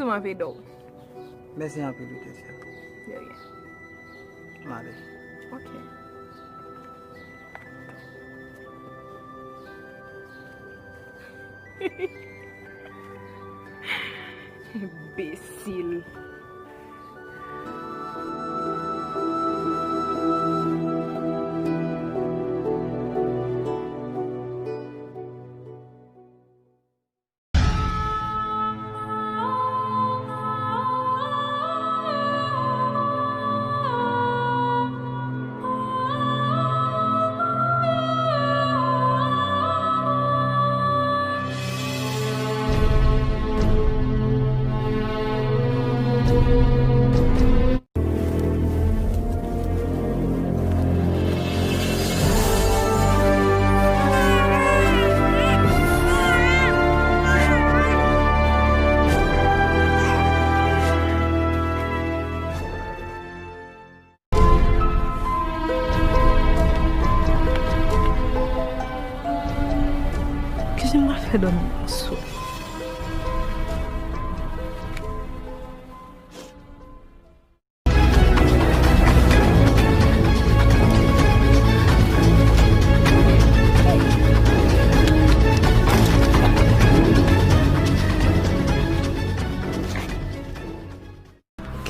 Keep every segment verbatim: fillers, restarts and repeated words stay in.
M ap ede w. Mèsi anpil, wi, Tessa. De rien. M ale. Ok. Enbesil. Kijan m pral fè dòmi aswè?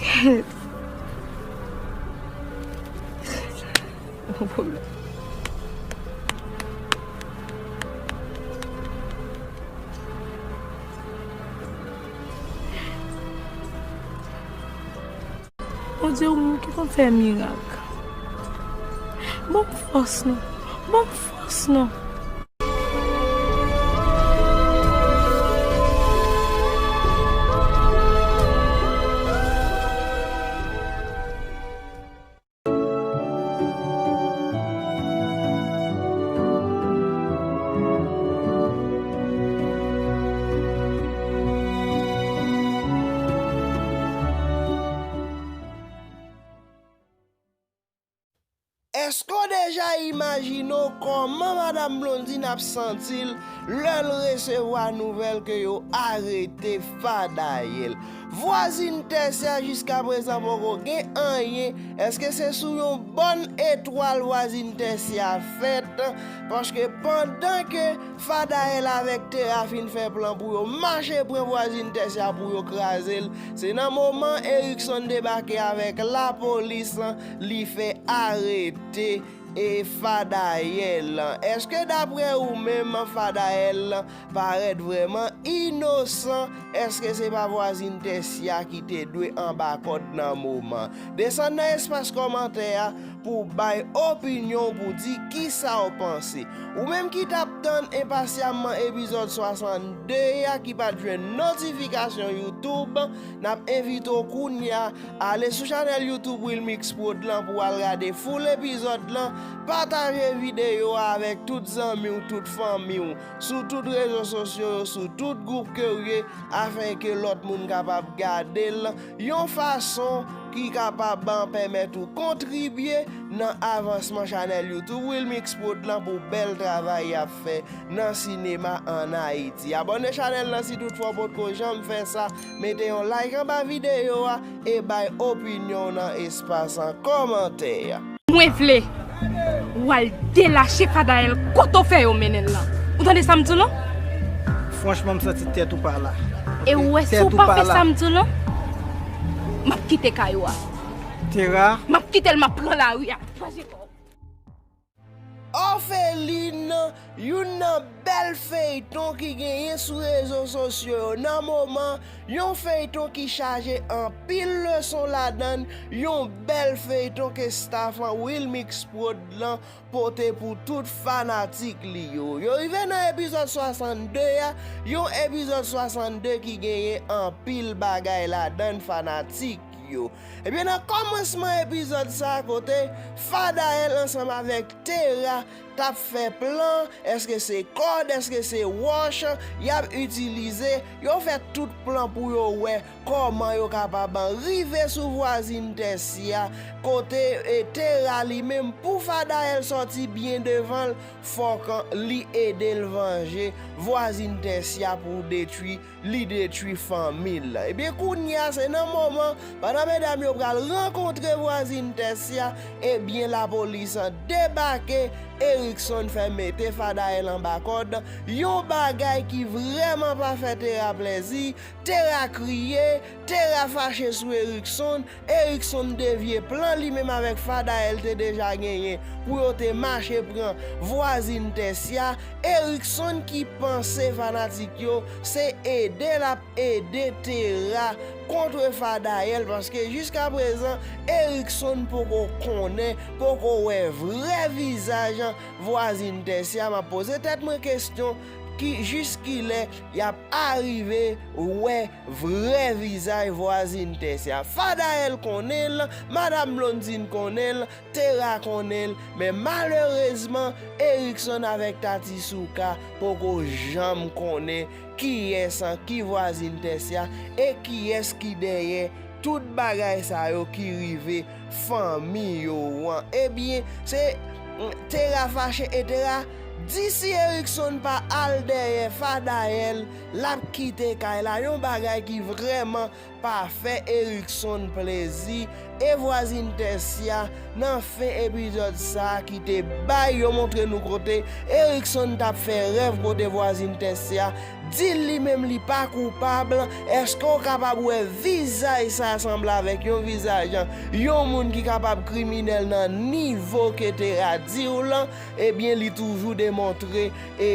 Kèt. Yon pwoblèm. Bondye, ou menm ki konn fè mirak. Ban m fòs non. Ban m fòs non. Èske w deja imajine w kòman Madanm Blondine ap santi l lè l resevwa nouvèl ke yo arete Fadayèl? Vwazin Tessa jiskaprezan poko gen anyen. Èske se sou yon bòn etwal vwazin Tessa fèt? Paske pandan ke Fadayèl avèk Tera fin fè plan pou yo mache pran vwazin Tessa pou yo kraze l, se nan moman Erikson debake avèk lapolis, li fè arete e Fadayèl. Èske daprè ou menm, Fadayèl parèt vrèman inosan? Èske se pa vwazin Tessa ki te dwe anba kòd nan moman? Desann nan espas kòmantè a pou w bay opinyon w, pou w di kisa w panse. Ou menm ki t ap tann enpasyamman epizòd swasannde a ki pa t jwenn notifikasyon YouTube, n ap envite w kounye a ale sou chanèl YouTube Wilmix Prod lan pou w al gade full epizòd lan. Pataje videyo a avèk tout zanmi w, tout fanmi w, sou tout rezo sosyo yo, sou tout gwoup ke w ye, afenke lòt moun kapab gade l yon fason ki kapab pèmèt ou kontribye nan avansman chanèl YouTube Wilmix Prod lan pou bèl travay y ap fè nan sinema ann Ayiti. Abòne chanèl lan si toutfwa w potko janm fè sa, mete yon like anba videyo a e bay opinyon w nan espas an kòmantè a. Mwen vle w al delache Fadayèl kote w fè yo mennen l lan. Ou tande sa m di w lan? Franchman, m santi tèt ou pa la. E ou wè, si w pa fè sa m di w lan, m ap kite kay ou a. Tera. M ap kite l, m ap pran lari a. Kraze kò w. Òfelin, youn nan bèl feyton ki genyen sou rezo sosyo yo nan moman, yon feyton ki chaje anpil leson ladan l, yon bèl feyton ke staff an Wilmix Prod lan pote pou tout fanatik li yo. Yo rive nan epizòd swasannde a, yon epizòd swasannde ki genyen anpil bagay ladan l, fanatik yo. Ebyen, nan kòmansman epizòd sa a, kote Fadayèl ansanm avèk Tera t ap fè plan, èske se kòd, èske se wòch y ap itilize, yo fè tout plan pou yo wè kòman yo kapab rive sou vwazin Tèsya, kote e Tera li menm, pou Fadayèl sòti byen devan l, fòk li ede l vanje vwazin Tèsya pou detwi, li detwi fanmi l. Ebyen, kounye a, se nan moman, pandan medam yo pral rankontre vwazin Tèsya, ebyen, lapolis debake, Erikson fè mete Fadayèl anba kòd, yon bagay ki vrèman pa fè Tera plèzi. Tera kriye, Tera fache sou Erikson, Erikson devye plan li menm avèk Fadayèl te deja genyen pou yo te mache pran vwazin Tèsya. Erikson ki panse fanatik yo se ede l ap ede Tera kont Fadayèl, paske jiskaprezan Erikson poko konnen, poko wè vrè vizaj vwazin Tèsya. M ap poze tèt mwen kesyon, ki, jiskilè y ap arive wè vrè vizaj vwazin Tèsya? Fadayèl konnen l, Madanm Blondine konnen l, Tera konnen l, men malerezman, Erikson avèk Tati Souka poko janm konnen kiyès an ki vwazin Tèsya e kiyès ki dèyè tout bagay sa yo ki rive fanmi yo an. Ebyen, se Tera fache e Tera di si Erikson pa al dèyè Fadayèl, l ap kite kay la. Yon bagay ki vrèman pa fè Erikson plezi. E vwazin Tèsya, nan fen epizòd sa a ki te bay, yo montre nou kote Erikson t ap fè rèv, kote vwazin Tèsya di l li menm li pa koupab. Èske w kapab wè vizaj sa a sanble avèk yon vizaj yon moun ki kapab kriminèl nan nivo ke Tera di w lan? Ebyen, li toujou demontre e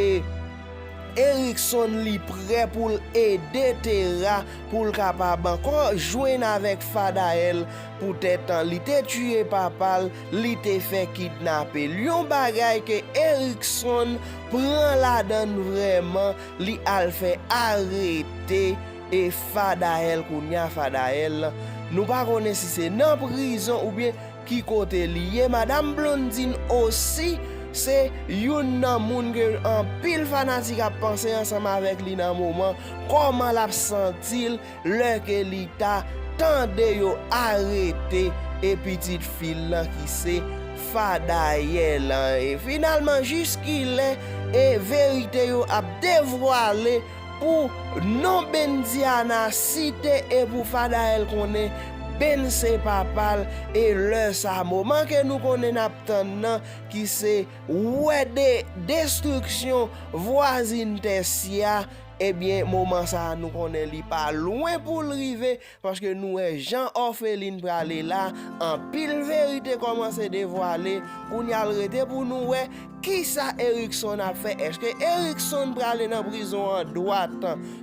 Erikson li prè pou l ede Tera pou l kapab ankò jwenn avèk Fadayèl poutèt li te tiye papa l, li te fè kidnape l. Yon bagay ke Erikson pran ladan l vrèman, li al fè arete e Fadayèl, kounye a Fadayèl, nou pa konnen si se nan prizon oubyen ki kote li ye. Madanm Blondine osi se youn nan moun ke anpil fanatik ap panse ansanm avèk li nan moman, kòman l ap santi l lè ke li ta tande yo arete e pitit fi l lan ki se Fadayèl lan. E finalman, jiskilè e verite yo ap devwale pou non Bendiana site e pou Fadayèl konnen Ben se papa l, e lè sa, moman ke nou konnen n ap tann nan, ki se wè de destriksyon vwazin Tèsya, ebyen, moman sa a, nou konnen li pa lwen pou l rive, paske nou wè jan òfelin prale la, anpil verite kòmanse devwale, kounye a l rete pou nou wè kisa Erikson ap fè. Èske Erikson prale nan prizon an dwat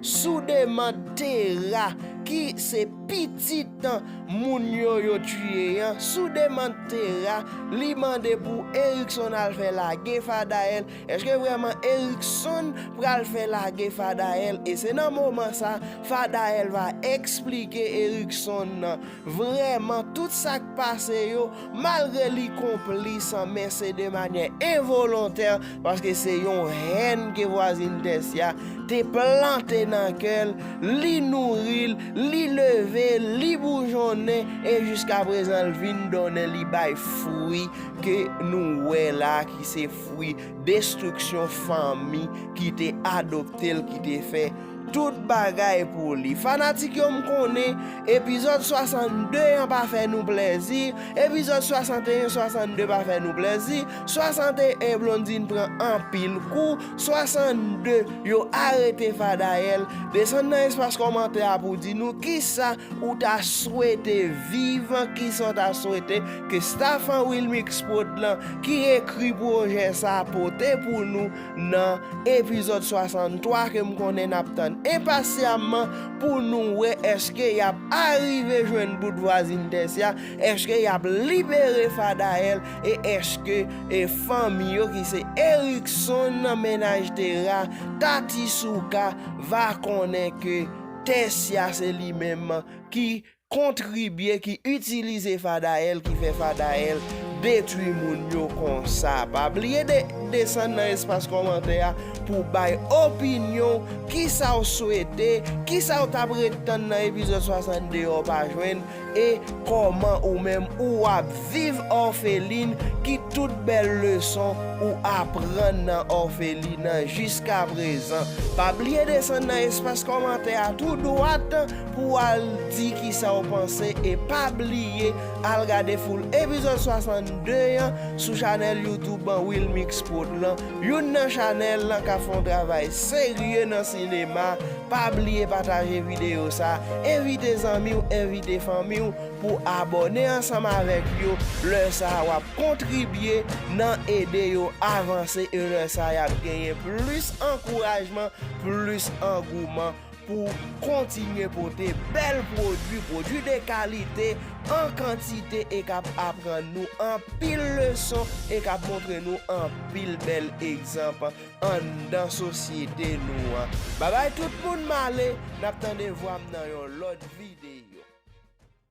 sou demann Tera, ki se pitit moun yo yo tiye an, sou demann Tera, li mande pou Erikson al fè lage Fadayèl? Èske vrèman Erikson pral fè lage Fadayèl? E se nan moman sa, Fadayèl va eksplike Erikson vrèman tout sa k pase yo, malgre li konplis, men se de manyè envolontè, paske se yon hèn ke vwazin Tèsya te plante nan kè l, li nouri l, li leve l, li boujonnen, e jiskaprezan l vin donnen, li bay fwi ke nou wè la, ki se fwi destriksyon fanmi ki te adopte l, ki te fè tout bagay pou li. Fanatik yo, m konnen epizòd swasannde an pa fè nou plèzi, epizòd swasanteyen, swasannde pa fè nou plèzi, swasanteyen Blondine pran anpil kou, swasannde yo arete Fadayèl, desann nan espas kòmantè a pou di nou kisa ou ta swete viv, kisa w ta swete ke staff an Wilmix Prod lan ki ekri pwojè sa a pote pou nou nan epizòd swasanntwa ke m konnen n ap tann enpasyamman pou nou wè èske y ap arive jwenn bout vwazin Tèsya, èske y ap libere Fadayèl, e èske e fanmi yo ki se Erikson, mennaj Tera, Tati Souka, va konnen ke Tèsya se li menm ki kontribye, ki itilize Fadayèl, ki fè Fadayèl detwi moun yo konsa. Pa bliye de desann nan espas kòmantè a pou w bay opinyon w, kisa w swete, kisa w t ap ret tann nan epizòd swasannde a w pa jwenn, e kòman ou menm ou ap viv òfelin, ki tout bèl leson ou aprann nan òfelin nan jiskaprezan. Pa bliye desann nan espas kòmantè a tou dwat pou w al di kisa w panse, e pa bliye al gade full epizòd swasannde an sou chanèl YouTube an Wilmix Prod lan, youn nan chanèl lan k ap fè yon travay serye nan sinema. Pa bliye pataje videyo sa, envite zanmi w, envite fanmi w pou abòne ansanm avèk yo. Lè sa a, w ap kontribye nan ede yo avanse, e lè sa a, y ap genyen plis ankourajman, plis angouman pou kontinye pote bèl pwodui, pwodui de kalite, an kantite, e k ap aprann nou anpil leson, e k ap montre nou anpil bèl egzanp anndan sosyete nou an. Babay tout moun, m ale, n ap tande vwa m nan yon lòt videyo.